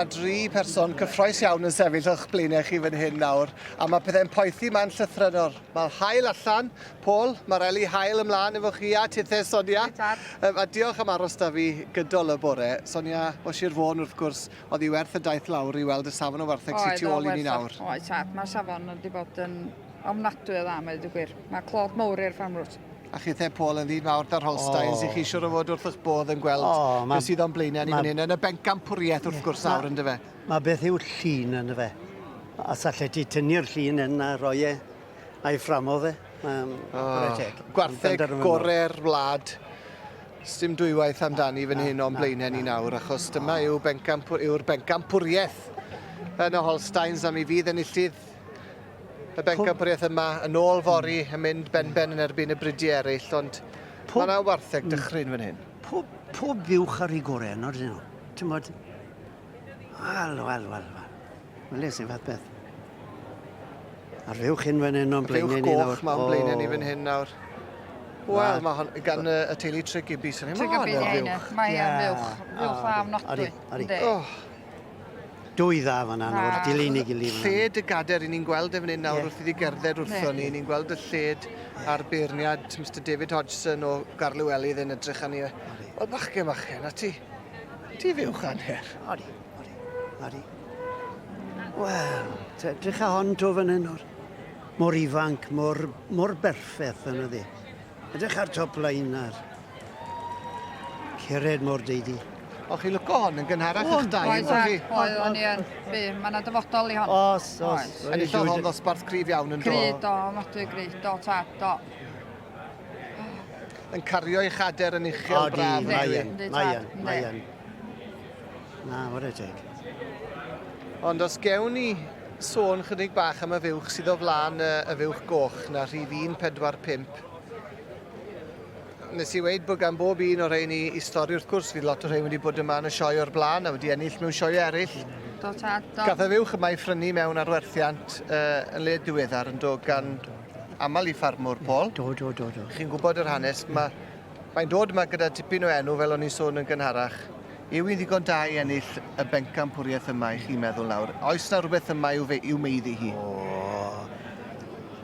Mae dri person cyffroes iawn yn sefyll o'ch blaenau chi fan hyn nawr, a mae pethau'n poethi ma'n llythrennol. Mae'r haul allan, Paul, mae'r eli haul ymlaen efo chi a tithe, Sonia. A diolch am aros da fi gydol y bore. Sonia o Sir Fôn, wrth gwrs, oedd hi werth y daith lawr i weld y safon o wartheg sydd tu ôl i ni nawr. Oedd, tad. Mae'r safon wedi bod yn ofnadwy o dda, mae'n dweud gwir. Mae clod mawr i'r ffarmwr. A chithe Paul yn ddyn mawr da'r Holsteins, oh. i chi siwr o fod wrth eich bodd yn gweld oh, ma, beth sydd o'n blaenau ni fan hyn, yn y bencampwriaeth wrth gwrs nawr, ynddo fe? Mae beth yw'r llun ynddo fe. A sa lle ti tynnu'r llun yn a roi e a'i fframo fe. Mae'n oh, Gwartheg gore'r wlad. Sdim dwywaith amdani fan hyn o'n blaenau ni nawr, achos dyma yw bencampwr, yw'r bencampwriaeth yn y Holsteins a mi fydd enillydd y bencampwriaeth yma yn ôl fory yn mynd ben-ben yn erbyn y bridiau eraill, ond mae yna wartheg dychryn fan hyn. Pob, pob buwch ar ei gorau, yn oedden nhw. Ti'n bod, wel, wel, wel, wel. Weles i fath beth. A'r fuwch hyn fan hyn o'n blaenau ni nawr. Fuwch goch ma'n blaenau ni fan hyn nawr. Wel, mae hon gan y, y teulu Tregibi, sy'n ei Mae hon yn fuwch. Mae yn fuwch. Fuwch dda ofnadwy. Odi, odi. Dwy dda fan'na nawr, dilyn ei gilydd. Lled y gader, i ni'n gweld e fan hyn nawr yeah. wrth iddi gerdded wrtho ni, ni'n gweld y lled a'r beirniad Mr David Hodgson o Garlywelydd yn edrych arni. Wel, bachgen, bachgen, a ti, ti fuwch anher. Odi, odi, odi. Wel, edrych a hon to fan hyn nawr. Mor ifanc, mor, mor berffeth yn ydi. Edrych ar top line a'r cered mor deidi. O, chi'n lwco hon yn gynharach i'ch dau, yn chi? Oedd, o'n i yn. Fi, mae yna dyfodol i hon. Os, os. Enillodd hon ddosbarth cryf iawn yn do. Cry, do, ofnadwy gry, do, tad, do. Yn cario ei chader yn uchel braf. Odi, mae yn, mae yn, mae yn. Na, whare teg. Ond os gewn ni sôn chydig bach am y fuwch sydd o flaen y, y fuwch goch na rhif 145. Nes i weid bod gan bob un o'r rhain i, i stori wrth gwrs, fydd lot o'r rhain wedi bod yma yn y sioe o'r blaen a wedi ennill mewn sioe eraill. Do tad, do. Gath y fuwch yma ei phrynu mewn arwerthiant uh, yn led diweddar yn dod gan aml i ffarmwr Paul. Do, do, do, do. Chi'n gwybod yr hanes, mae Mae'n dod yma gyda tipyn o enw, fel o'n i'n sôn yn gynharach. Yw hi'n ddigon da i ennill y bencampwriaeth yma, i chi'n meddwl nawr? Oes 'na rhywbeth yma i'w, i'w meiddi hi? O,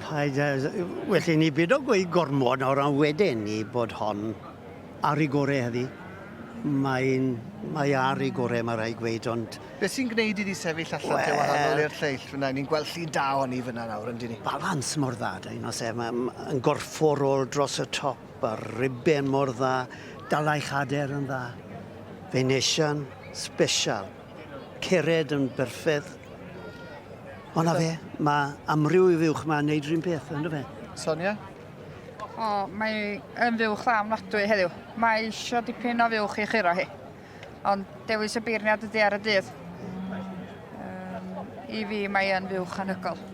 paid â... Well i ni bido gweud gormod nawr, ond wedyn ni bod hon ar ei gorau heddi. Mae'n, mae ar ei gorau, mae rhaid gweud, ond... Beth sy'n gwneud iddi sefyll allan te wahanol i'r lleill fyna? Ni'n gweld llun da ohoni fyna nawr, yndyn ni? Balans mor dda, da un o se. Mae'n gorfforol dros y top. Mae'r riben mor dda, dala ei chader yn dda. Venetian special. Cered yn berffeth. Ond na fe, mae amryw i fuwch ma'n neud rhywun peth, ynddo fe? Sonia? O, mae yn fuwch dda ofnadwy heddiw. Mae eisiau dipyn o fuwch i churo hi. Ond dewis y beirniad ydy ar y dydd. Um, I fi mae yn fuwch anhygoel.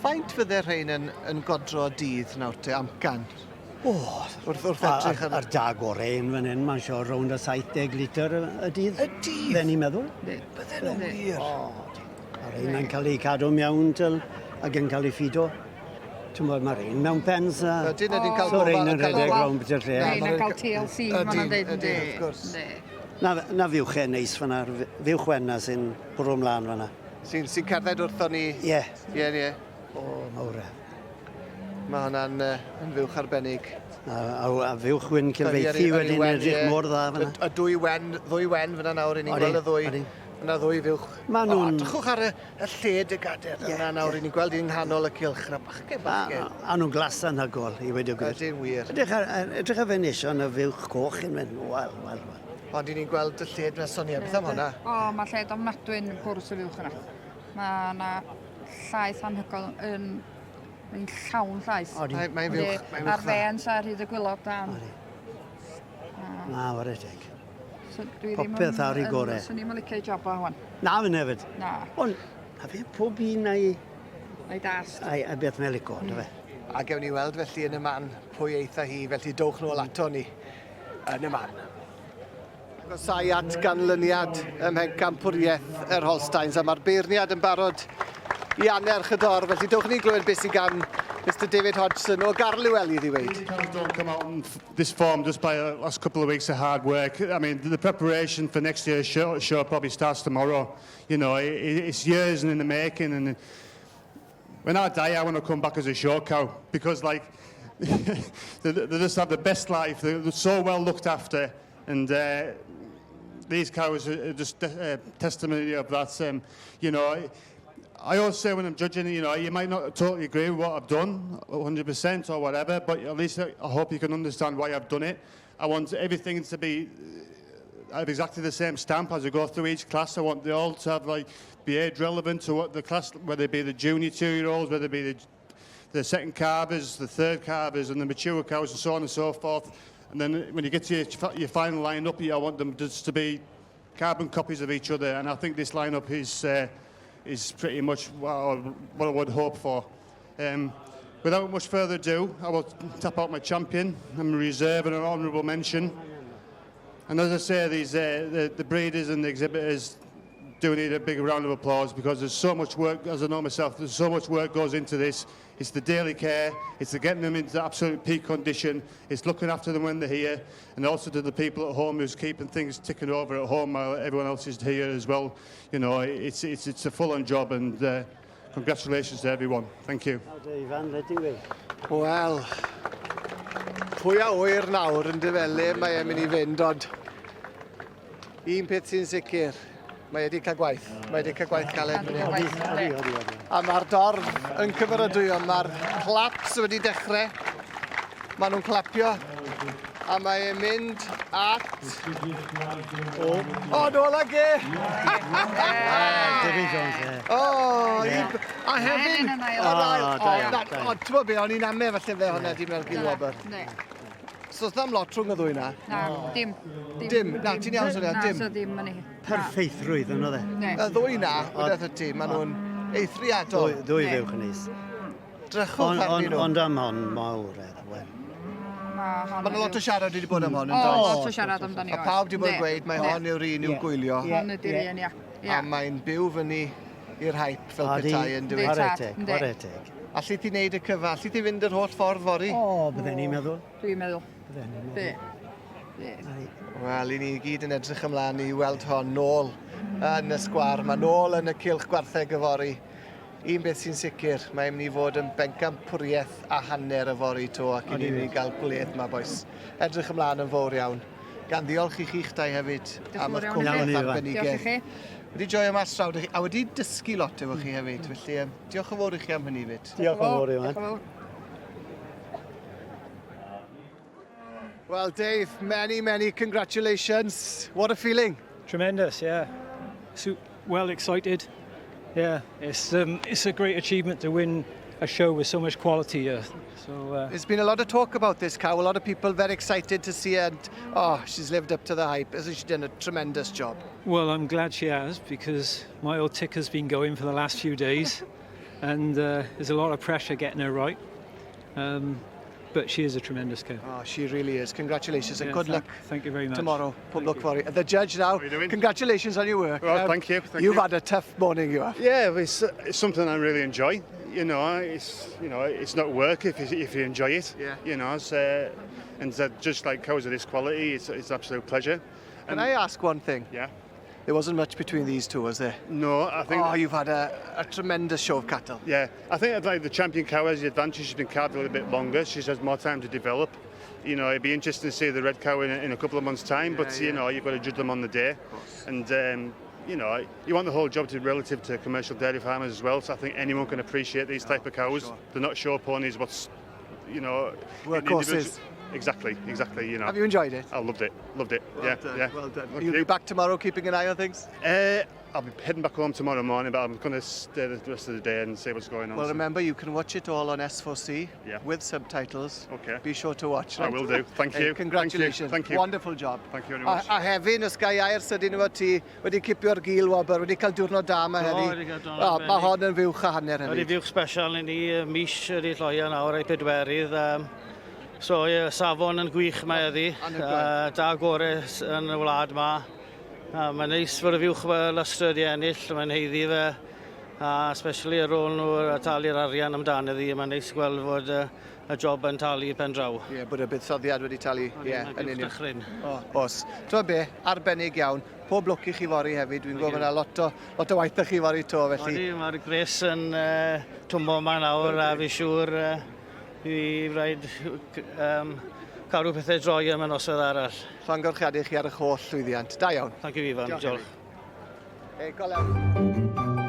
Faint fydde rhein yn, yn godro dydd nawr te, amcan? O, wrth, wrth edrych ar... Ar da gorau un fan hyn, mae'n siŵr rownd y 70 litr y dydd. Y dydd? Fe ni'n meddwl. Bydden nhw'n wir. O, a rhein yn cael eu cadw mewn til ac yn cael eu ffido. Ti'n bod, mae rhein mewn pens a... Ydyn, ydyn cael So rhein yn rhedeg rownd beth lle. Rhein yn cael TLC, maen nhw'n dweud. Ydyn, wrth gwrs. Na, na fuwch e neis fanna, fuwch wenna sy'n bwrw mlaen fanna. Sy'n sy cerdded wrthon ni. Ie. Ie, ie. O, mawr e. Mae hwnna'n uh, yn fuwch arbennig. A, a, a fuwch wyn Cilfeithi wedyn edrych mor dda fyna. Y, y dwy wen, ddwy wen fyna nawr, i ni'n gweld y ddwy. Yna ddwy fuwch. Ma nhw'n... O, drychwch ar y, y lled y gader yeah, yna nawr, yeah. i ni'n gweld i'n nghanol y cylch na bachgen, bachgen. A, a nhw'n glas anhygol, i wedi gwir. Ydyn wir. Edrych ar, edrych ar Venetian, y fuwch coch yn mynd, wel, wel, wel. Ond i ni'n gweld y lled na Sonia, beth am hwnna? O, mae lled ofnadwy'n bwrs y fuwch yna. Mae yna llaeth anhygoel yn... Mae'n llawn llaeth. Mae'n mae fuwch, mae'n fuwch A'r fen sa ar hyd y gwylod dan. Na, ware teg. So, dwi ddim Popeth ar ei gore. Swn i'm yn licio ei job o wan. Na, fy hefyd. Na. Ond, na fe, pob un a'i... A'i dast. A'i, a'i beth mae'n licio, mm. fe. A gewn ni weld felly yn y man pwy eitha hi, felly dowch nôl ato ni yn y man. Agosau at ganlyniad ym mhencampwriaeth yr Holsteins a mae'r beirniad yn barod i annerch y dorf, felly dowch ni glywed beth sydd gan Mr David Hodgson o Garliwel i ddweud. These cows don't come out in this form just by the last couple of weeks of hard work. I mean, the preparation for next year's show probably starts tomorrow. You know, it's years in the making, and when I die, I want to come back as a show cow because, like, they just have the best life. They're so well looked after, and these cows are just testimony of that. You know, I always say when I'm judging, you know, you might not totally agree with what I've done, 100% or whatever, but at least I hope you can understand why I've done it. I want everything to be have exactly the same stamp as I go through each class. I want they all to have like be age relevant to what the class, whether it be the junior 2-year-olds, whether it be the second calvers, the third calvers, and the mature cows, and so on and so forth. And then when you get to your final lineup, I want them just to be carbon copies of each other. And I think this lineup is pretty much what I would hope for. Without much further ado, I will tap out my champion and reserve and an honourable mention. And as I say, these the breeders and the exhibitors do need a big round of applause because there's so much work, as I know myself, there's so much work goes into this. It's the daily care, it's the getting them into absolute peak condition, it's looking after them when they're here, and also to the people at home who's keeping things ticking over at home while everyone else is here as well. You know, it's a full-on job, and congratulations to everyone. Thank you. Wel, pwy a ŵyr nawr yn dyfelu mae e'n mynd i fynd, ond un peth sy'n sicr, mae wedi cael gwaith. Mae wedi cael gwaith caled fan hyn. A mae'r dorf yn cymeradwyo, mae'r claps wedi dechrau. Maen nhw'n clapio. A mae e'n mynd at... O, nôl ag e! David Jones, ie. O, a hefyd... O, ti'n bod be, o'n i'n ame falle fe hwnna di Melgyn Wobr. So, ddim lot rhwng y ddwy na? Na, dim. Dim, na, ti'n iawn, Sonia, dim. Na, so dim yn i. Perffeithrwydd yn oedd e. Y ddwy na, wnaeth y ti, maen nhw'n eithriadol. Ddwy fuwch yn neis. Drychwch arnyn nhw. Ond am hon, mawr edrych, wel. Mae yna lot o siarad wedi bod am hon, yn does? O, lot o siarad amdani, oes. A pawb wedi bod yn gweud, mae hon yw'r un i'w gwylio. Hon ydy'r un, ia. A mae'n byw fyny i'r hype fel petai yn dweud. Chwarae teg, chwarae teg. Alli ti wneud y cyfa? Alli ti fynd yr holl ffordd fory? O, bydden ni'n meddwl. Dwi'n meddwl. Bydden ni'n meddwl. Wel, i ni gyd yn edrych ymlaen i weld hon nôl yn y sgwâr. Mae nôl yn y cylch gwartheg yfory. Un beth sy'n sicr, mae'n mynd i fod yn bencampwriaeth a hanner yfory to, ac i ni'n mynd i gael gwledd ma, bois. Edrych ymlaen yn fawr iawn. Gan ddiolch i chi'ch dau hefyd am eich cwmniaeth arbenigedd. Diolch i chi. Wedi joio mas draw, a wedi dysgu lot efo chi hefyd, felly diolch yn fawr i chi am hynny fyd. Diolch yn fawr, Iwan. Well, Dave, many, many congratulations. What a feeling. Tremendous, yeah. So well excited. Yeah, it's a great achievement to win a show with so much quality. There's been a lot of talk about this cow. A lot of people very excited to see her, and oh, she's lived up to the hype. Hasn't she done a tremendous job? Well, I'm glad she has, because my old ticker's been going for the last few days, and there's a lot of pressure getting her right. But she is a tremendous cow. Oh, she really is. Congratulations and good luck. Thank you very much. Tomorrow, pob lwc fory. The judge now, congratulations on your work. Well, thank you. Thank you've you. had a tough morning, you have. Yeah, it's something I really enjoy. You know, it's not work if you enjoy it. Yeah. You know, it's, and just like cows of this quality, it's an absolute pleasure. Can I ask one thing? Yeah. There wasn't much between these two, was there? No, I think... Oh, you've had a tremendous show of cattle. Yeah, I think like the champion cow has the advantage. She's been calved a little bit longer. She has more time to develop. You know, it'd be interesting to see the red cow in a couple of months' time, yeah, but, you know, you've got to judge them on the day. Of course. And, you know, you want the whole job to be relative to commercial dairy farmers as well, so I think anyone can appreciate these type of cows. Sure. They're not show ponies, what's, you know... Workhorses. Exactly, exactly, you know. Have you enjoyed it? I loved it, loved it. Well yeah, done, yeah. Well done. Thank You'll you. be back tomorrow keeping an eye on things? I'll be heading back home tomorrow morning, but I'm going to stay the rest of the day and see what's going on. Well, remember, you can watch it all on S4C yeah. with subtitles. Okay. Be sure to watch. Right? I will do. Thank you. Congratulations. Thank you. Thank you. Wonderful job. Thank you very much. A hefyd, os ga i air sydyn efo ti, wedi cipio'r gil wobr, wedi cael diwrnod da yma heddi. Wedi cael diwrnod arbennig. Mae hon yn fuwch a hanner hefyd. Wedi fuwch special i ni, mis wedi lloia nawr ei pedwerydd. So, ie, safon yn gwych mae heddi. Da gore yn y wlad ma. Mae'n neis fod y fuwch lystr wedi ennill, mae'n haeddu fe. A especially ar ôl nhw talu'r arian amdano ddi, mae'n neis gweld fod y job yn talu pen draw. Ie, yeah, bod y buddsoddiad wedi talu. Ie, yeah, yn union. Dychryn. O, os. Ti'n be, arbennig iawn. Pob lwc i chi fory hefyd. Dwi'n gwybod mae yna lot o, lot o waith â chi fory to, felly. Odi, mae'r gres yn twmbo yma nawr a fi siŵr fi rhaid cadw pethau droi am y nosoedd arall. Llongyfarchiadau i chi ar eich holl llwyddiant. Da iawn. Thank you, Ifan. Diolch. Diolch. E, go lew.